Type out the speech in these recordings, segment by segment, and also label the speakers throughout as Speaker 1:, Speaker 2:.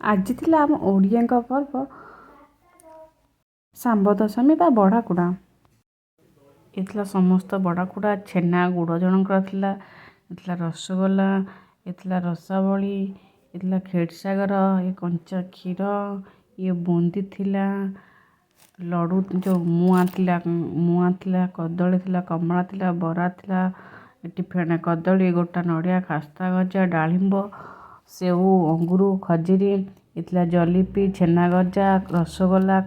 Speaker 1: ଆଜି ଥିଲା ଆମ ଓଡ଼ିଆଙ୍କ ପର୍ବ ଶାମ୍ବ ଦଶମୀ ବା ବଢ଼ାକୁଡ଼ା। ଏ ଥିଲା ସମସ୍ତ ବଡ଼ାକୁଡ଼ା, ଛେନା ଗୁଡ଼ ଜଣଙ୍କର ଥିଲା, ଏ ଥିଲା ରସଗୋଲା, ଏ ଥିଲା ରସାବଳି, ଏ ଥିଲା କ୍ଷୀରସାଗର, ଏ କଞ୍ଚା କ୍ଷୀର, ଇଏ ବୁନ୍ଦି ଥିଲା, ଲଡ଼ୁ ଯେଉଁ ମୁଆଁ ଥିଲା, ମୁଆଁ ଥିଲା, କଦଳୀ ଥିଲା, କମଳା ଥିଲା, ବରା ଥିଲା, ଏଠି ଫେଣା କଦଳୀ, ଗୋଟା ନଡ଼ିଆ, ଖାସ୍ତା ଗଜା, ଡାଳିମ୍ବ, ସେଉ, ଅଙ୍ଗୁର, ଖଜୁରୀ, ଏ ଥିଲା ଜଲିପି, ଛେନା ଗଜା, ରସଗୋଲା,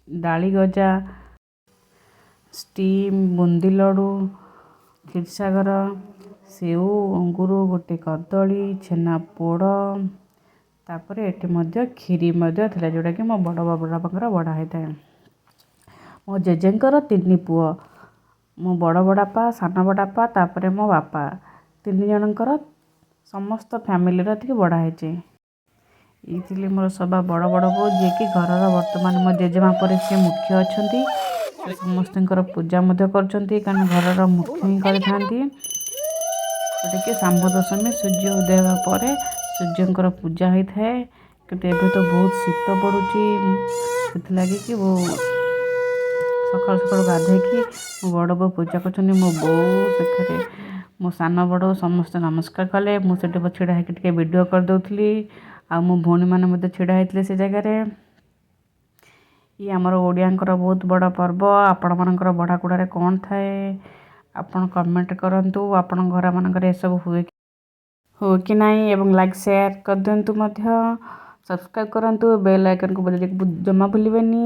Speaker 1: ଡାଳି ଗଜା, ଷ୍ଟିମ୍, ବୁନ୍ଦି ଲଡ଼ୁ, କ୍ଷୀରସାଗର, ସେଉ, ଅଙ୍ଗୁର, ଗୋଟେ କଦଳୀ, ଛେନା ପୋଡ଼। ତାପରେ ଏଠି ମଧ୍ୟ କ୍ଷୀରି ମଧ୍ୟ ଥିଲା, ଯେଉଁଟାକି ମୋ ବଡ଼ ବଡ଼ବାପାଙ୍କର ବଢ଼ା ହେଇଥାଏ। ମୋ ଜେଜେଙ୍କର ତିନି ପୁଅ, ମୋ ବଡ଼ ବଡ଼ବାପା, ସାନ ବଡ଼ବାପା, ତାପରେ ମୋ ବାପା, ତିନି ଜଣଙ୍କର ସମସ୍ତ ଫ୍ୟାମିଲିର ଏତିକି ବଢ଼ା ହେଇଛି। ଇଏ ଥିଲେ ମୋର ସବା ବଡ଼ ବଡ଼ ବୋଉ, ଯିଏକି ଘରର ବର୍ତ୍ତମାନ ମୋ ଜେଜେମା ପରେ ସିଏ ମୁଖ୍ୟ ଅଛନ୍ତି। ସେ ସମସ୍ତଙ୍କର ପୂଜା ମଧ୍ୟ କରୁଛନ୍ତି, କାରଣ ଘରର ମୁଖ୍ୟ ହିଁ କରିଥାନ୍ତି। ଯେଉଁଟାକି ଶାମ୍ବ ଦଶମୀ ସୂର୍ଯ୍ୟ ଉଦୟ ହେବା ପରେ ସୂର୍ଯ୍ୟଙ୍କର ପୂଜା ହୋଇଥାଏ। କିନ୍ତୁ ଏବେ ତ ବହୁତ ଶୀତ ପଡ଼ୁଛି, ସେଥିଲାଗି କି ସକାଳୁ ସକାଳୁ ଗାଧୋଇକି ମୋ ବଡ଼ ବୋଉ ପୂଜା କରୁଛନ୍ତି। ମୋ ବୋଉ ସେଥିରେ ମୋ ସାନ ବଡ଼ ସମସ୍ତେ ନମସ୍କାର କଲେ। ମୁଁ ସେଠି ଛିଡ଼ା ହେଇକି ଟିକେ ଭିଡ଼ିଓ କରିଦେଉଥିଲି, ଆଉ ମୋ ଭଉଣୀମାନେ ମଧ୍ୟ ଛିଡ଼ା ହେଇଥିଲେ ସେ ଜାଗାରେ। ଇଏ ଆମର ଓଡ଼ିଆଙ୍କର ବହୁତ ବଡ଼ ପର୍ବ। ଆପଣମାନଙ୍କର ବଢ଼ାକୁଢ଼ାରେ କ'ଣ ଥାଏ, ଆପଣ କମେଣ୍ଟ କରନ୍ତୁ। ଆପଣଙ୍କ ଘରମାନଙ୍କରେ ଏସବୁ ହୁଏ ହୁଏ କି ନାହିଁ? ଏବଂ ଲାଇକ୍ ସେୟାର କରିଦିଅନ୍ତୁ, ମଧ୍ୟ ସବସ୍କ୍ରାଇବ୍ କରନ୍ତୁ, ବେଲ୍ ଆଇକନ୍କୁ ବଜାଇବାକୁ ଜମା ଭୁଲିବେନି।